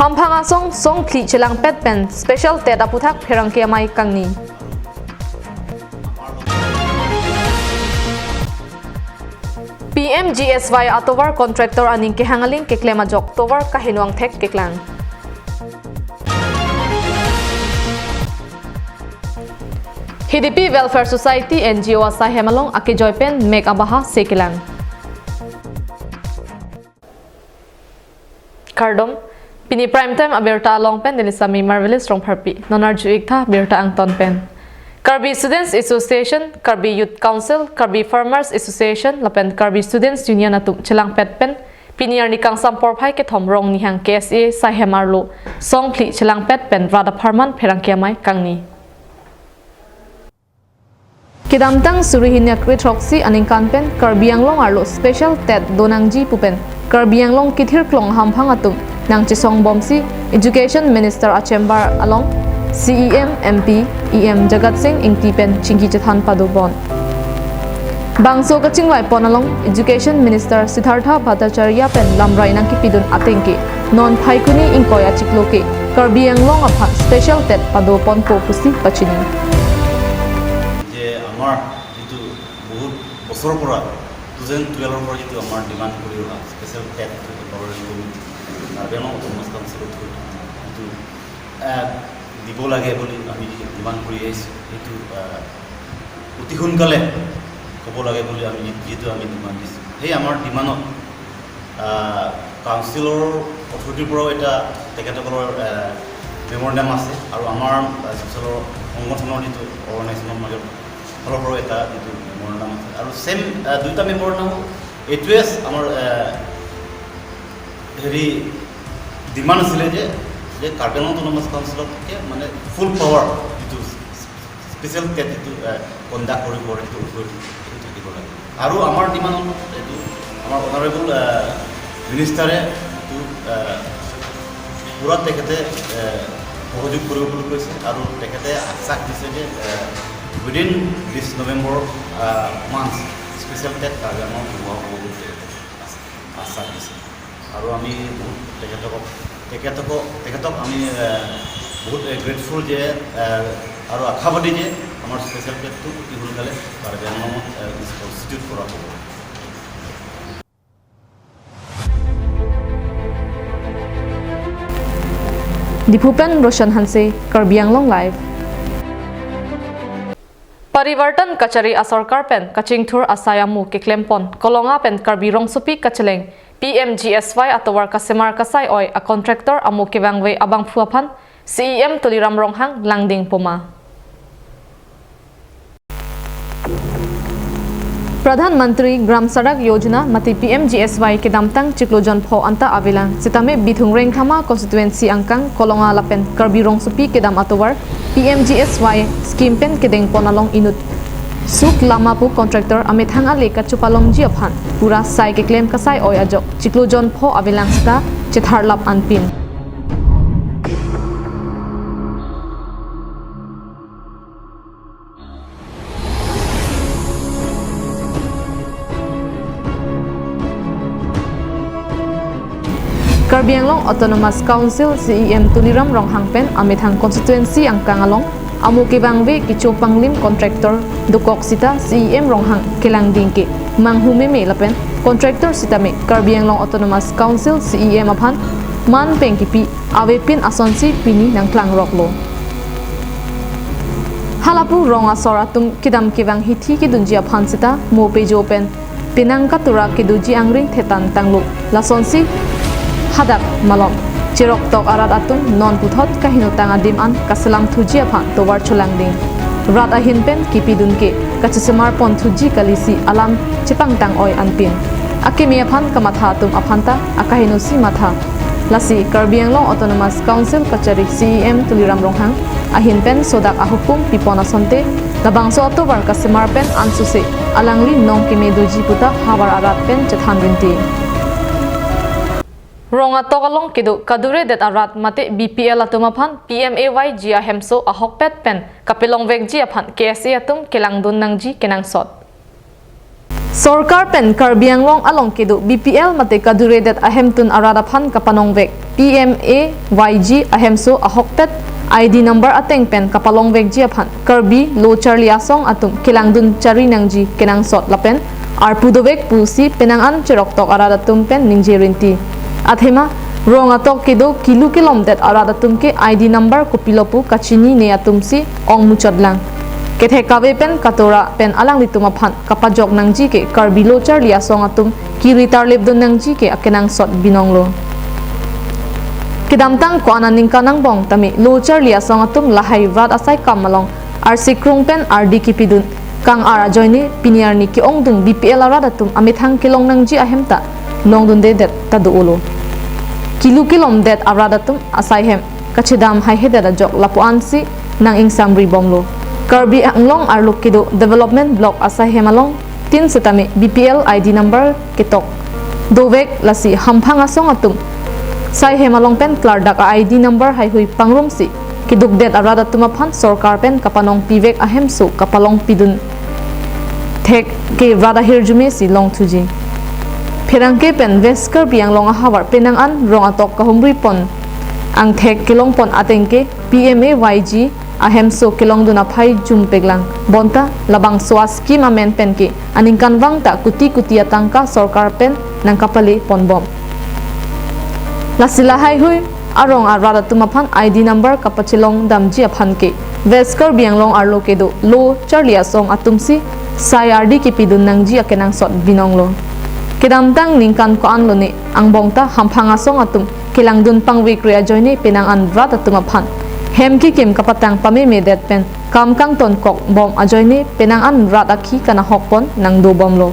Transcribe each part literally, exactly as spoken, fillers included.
Hamphang asong song phli chelangpet pen special TET aphuthak pherangke amei kangni. P M G S Y atovar contractor aning kehang aling keklem ajok tovar kaheno angthek keklang. Hidipi Welfare Society N G O asai hem along akejoi pen mek abaha sekelang. Kardom, pini Prime Time abirta along pen neli Sami Marvelous Rongpharpi. Non arju-ik tha birta angton pen. Karbi Students Association, Karbi Youth Council, Karbi Farmers Association, lapen Karbi Students Union atum chelangpet pen pini arni kangsam porphai kethom Rongnihang K S A sai hem arlo song phli chelangpet pen rat apharman pherangke amei kangni. Kedamtang suri hini akri throksi aningkan pen Karbi Anglong arlo special TET donangji pu pen Karbi Anglong kethir klong hamphang atum nangchesong bomsi Education Minister a-chamber along C E M, M P, E M Jagat Sing Engti pen chingki chethan padopon. Bangso kachingvai pon along Education Minister Siddhartha Bhattacharya pen lamrai nangkepidun ateng ke non Phaikuni ingkoi achiklo ke Karbi Anglong aphan special TET padoponpo pusi pachini. যে আমাৰ যিটো বহুত বছৰৰ পৰা, two thousand টুৱেলভৰ পৰা যিটো আমাৰ ডিমাণ্ড কৰি অহা special state empowerment committee, Karbi Anglong autonomous কাউন্সিলৰ থ্ৰুত যিটো, আহ, দিব লাগে বুলি আমি ডিমাণ্ড কৰি আহিছোঁ, সেইটো, আহ, অতি সোনকালে হ'ব লাগে বুলি আমি যিটো আমি ডিমাণ্ড দিছোঁ, সেই আমাৰ ডিমাণ্ডত আহ, কাউন্সিলৰ অথৰিটিৰ পৰাও এটা তেখেতসকলৰ, আহ, মেমৰেণ্ডাম আছে আৰু আমাৰ, আহ, স্পেচিয়েলৰ সংগঠনৰ যিটো অৰ্গেনাইজেশ্যনৰ মাজৰ ফালৰ পৰাও এটা যিটো মেমৰেণ্ডাম আছে আৰু ছেম, আহ, দুইটা মেমৰেণ্ডাম এইটোৱে আছে আমাৰ, আহ, হেৰি ডিমাণ্ড আছিলে যে, যে কাৰ্বি আংলং অট'নমাছ কাউন্সিলতকে মানে ফুল পাৱাৰ যিটো স্পেচিয়েল টেট যিটো, আহ, কণ্ডাক্ট কৰিব পাৰে, সেইটো অথৰিটি সেইটো থাকিব লাগে। আৰু আমাৰ ডিমাণ্ড হ'ল এইটো, আমাৰ অনাৰেবল, আহ, মিনিষ্টাৰে এইটো, আহ, পূৰা তেখেতে, আহ, সহযোগ কৰিব বুলি কৈছে আৰু তেখেতে আশ্বাস দিছে যে, আহ, উইডিন দিছ নৱেম্বৰ, আহ, মান্থ স্পেচিয়েল টেট কাৰ্বি আংলঙত পঢ়োৱা হ'ব বুলি তেখেতে আশ্বাস দিছে। আৰু আমি বহুত তেখেতক, তেখেতক, তেখেতক আমি, এ, বহুত, এ, গ্ৰেটফুল যে, এ, আৰু আশাবাদী যে আমাৰ স্পেচিয়েল টেটটো অতি সোনকালে কাৰ্বি আংলঙত, এ, ইনষ্টিটিউট কৰা হ'ব। Diphu pen Roshan Hanse, Karbi Anglong Live. Parivartan kachari asorkar pen kachingthur asai amu keklempon Kolonga pen Karbi Rongsopi kacheleng P M G S Y atovar kasemar kasai-oi a-contractor amu kevangve abangphu aphan C E M Tuliram Ronghang langding poma. Pradhan Mantri Gram Sadak Yojana mate P M G S Y kedamtang chiklo jon pho anta avelang sitame Bithung Rengthama constituency angkang Kolonga lapen Karbi Rongsopi kedam atovar P M G S Y scheme pen kedengpon along inut suk lama pu contractor amethang ale kachopalongji aphan pura sai keklem kasai-oi ajok chiklo jon pho avelang sita chetharlap anpin. Karbi Anglong Autonomous Council C E M Tuliram Ronghang pen amethang constituency angkang along amu kevangve kecho panglim contractor dokok sita C E M Ronghang kelangding ke manghu meme lapen contractor sitame Karbi Anglong Autonomous Council C E M aphan man pen kipi avepin asonsi pini nangklangroklo. Halapu rong asor atum kedam kevang hithi kedunji aphan sita mo pejo pen penang katura kedoji angring thetan tanglo. Lasonsi hadak malom cheroktok arat atum non puthot kahinotang adim an kaselam thuji aphan tovar cholangding. Rat ahin pen kipidun ke kachesemar pon thuji kalisi alam chepangtang-oi anpin. Akeme aphan kamatha atum aphanta akahenosi matha. Lasi Karbi Anglong Autonomous Council kachari C E M Tuliram Ronghang ahin pen sodak ahukum pipon asonte labangso atovar kasemar pen ansose alangli nong keme doji puta havar arat pen chethan rinti. Rong atok along kedo kaduredet arat mate B P L atum aphan P M A Y G ahemso ahokpet pen kapelongvekji aphan K S A atum kelangdun nangji kenangsot. Sorkar pen Karbi Anglong along kedo B P L mate kaduredet ahemtun arat aphan kapanongvek P M A Y G ahemso ahokpet I D number ateng pen kapalongvekji aphan Karbi Lo Charli Asong atum kelangdun chari nangji kenangsot lapen arpu dovek pusi penang an cheroktok arat atum pen ningje rinti. Athema rong atok kedo kilu kelomdet arat atum ke I D number kopilo pu kachinine atumsi ong muchotlang. Kethek kave pen katora pen alanglitum aphan kapajok nangji ke Karbi Lo Charli Asong atum kiri tarlipdun nangji ke akenangsot binonglo. Kedamtang ko-an aningkan angbong tame Lo Charli Asong atum lahai rat asai kam along arsi krung pen ardi kipidun kang-ar ajoine pini arni ke-ongdung B P L arat atum amethang kelong nangji ahem ta longdundedet ta do-olo. Kilu kelomdet arat atum asai hem kachedam haihedet ajok lapu-ansi nang ingsamri bomlo. Karbi Anglong arlo kedo development block asai hem along tin setame B P L I D number ketok dovek, lasi hamphang asong atum sai hem along pen klardak a I D number haihui pangrumsi kedukdet arat atum aphan sorkar pen kapanongpivek ahemso kapalongpidun thek ke rat ahirjume si longthuji. Pherangke pen West Karbi Anglong ahavar penang an rong atok kahumri pon angthek kelong pon ateng ke P M A Y G ahemso kelongdun aphai jumpeklang. Bonta labangso a-scheme amen pen ke aningkanvang ta kuti kuti atangka sorkar pen nangkapale ponbom. Lasi lahaihui arong arat atum aphan I D number kapachelong damji aphan ke West Karbi Anglong arlo kedo Lo Charli Asong atumsi sai ardi kipidun nangji akenangsot binonglo. Kedamtang ningkan ko-an lone angbong ta hamphang asong atum kelangdun pangvekre ajoine penang an rat atum aphan hem kikim kapatang pamemedet pen kam kangtonkok bom ajoine penang an rat akhi kanahok pon nangdo bomlo.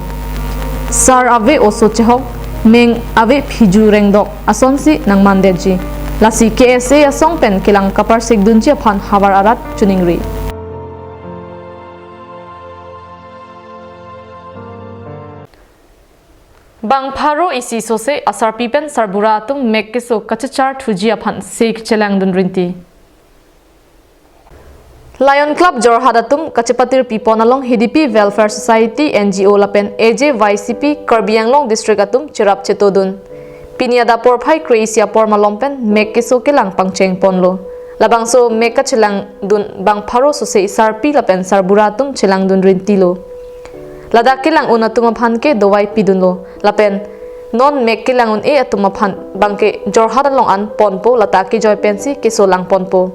Sar ave oso chehok, meng ave phiju rengdok asonsi nangmandetji. Lasi K S A asong pen kelang kaparsikdunji aphan havar arat choningri. Bang pharo isi sose asarpi pen sarbura atum mek keso kachechar thuji aphan se kechelangdun rinti. Lion Club Jorhat atum kachepatirpi pon along Hidipi Welfare Society N G O lapen A J Y C P Karbi Anglong District atum cherap chetodun. Pini adap porphai kre-isi apor malom pen mek keso kelang pangcheng ponlo. Labangso mek kachelangdun bang pharo sose sarpi lapen sarbura atum chelangdun rintilo. Ladak kelang un atum aphan ke dovai pidunlo. Lapen non mek kelang un-e atum aphan bangke Jorhat along an ponpo, lata kejoi pensi keso lang ponpo.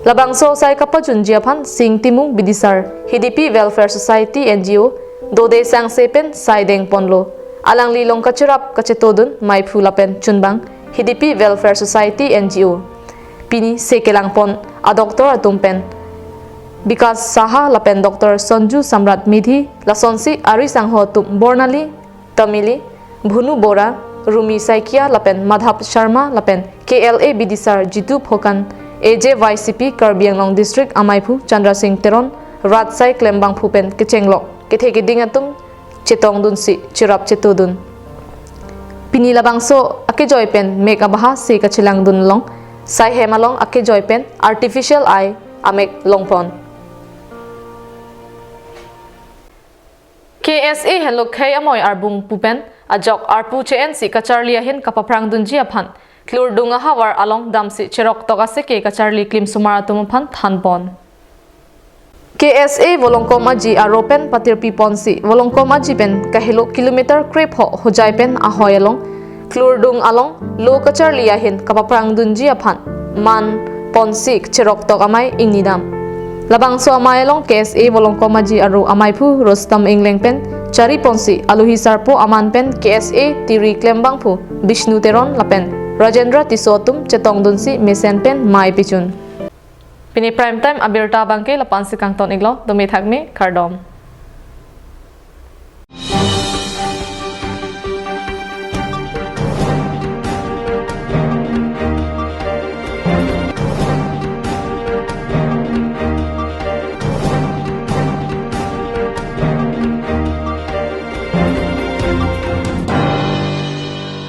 Labangso sai kapajunji aphan Sing Timung Bidisar, Hidipi Welfare Society N G O, dode sangse pen sai deng ponlo. Alangli along kacherap kachetodun maiphu lapen chunbang Hidipi Welfare Society N G O. Pini se kelang pon a-doctor atum pen Bikas Saha lapen Doctor Sonju Samrat Medhi, lasonsi ari sangho atum Bornali Tamili, Bhunu Bora, Rumi Saikia lapen Madhav Sharma lapen K L A Bidisar Jitu Phokan, A J Y C P Karbi Anglong District amaiphu Chandra Sing Teron, rat sai klembangphu pen kechenglok kethe keding atum chetongdunsi cherap chetodun. Pini labangso akejoi pen mek abaha se kachelangdun along, sai hem along akejoi pen artificial eye amek longpon. K S A henlo khei amoi arbung pu pen ajok arpu che-ensi kacharli ahin kapaphrangdunji aphan klurdung ahavar along damsi cheroktok aseke kacharli klimsomar atum aphan thanpon. K S A Volongkom Aji aro pen patirpi ponsi Volongkom Aji pen kahelo kilometer krepho hojai pen ahoi along klurdung along lo kacharli ahin kapaphrangdunji aphan man ponsi cheroktok amei ingnidam. Labangso amei along K S A Volongkom Aji aro amaiphu Rustom Engleng pen chari ponsi alohi sarpo aman pen K S A tiri klembangphu Bishnu Teron lapen Rajendra Tisso atum chetongdunsi mesen pen mei pichun. Pini prime time abirta abangke lapu-ansi kangton-iklo, dome thakme, kardom.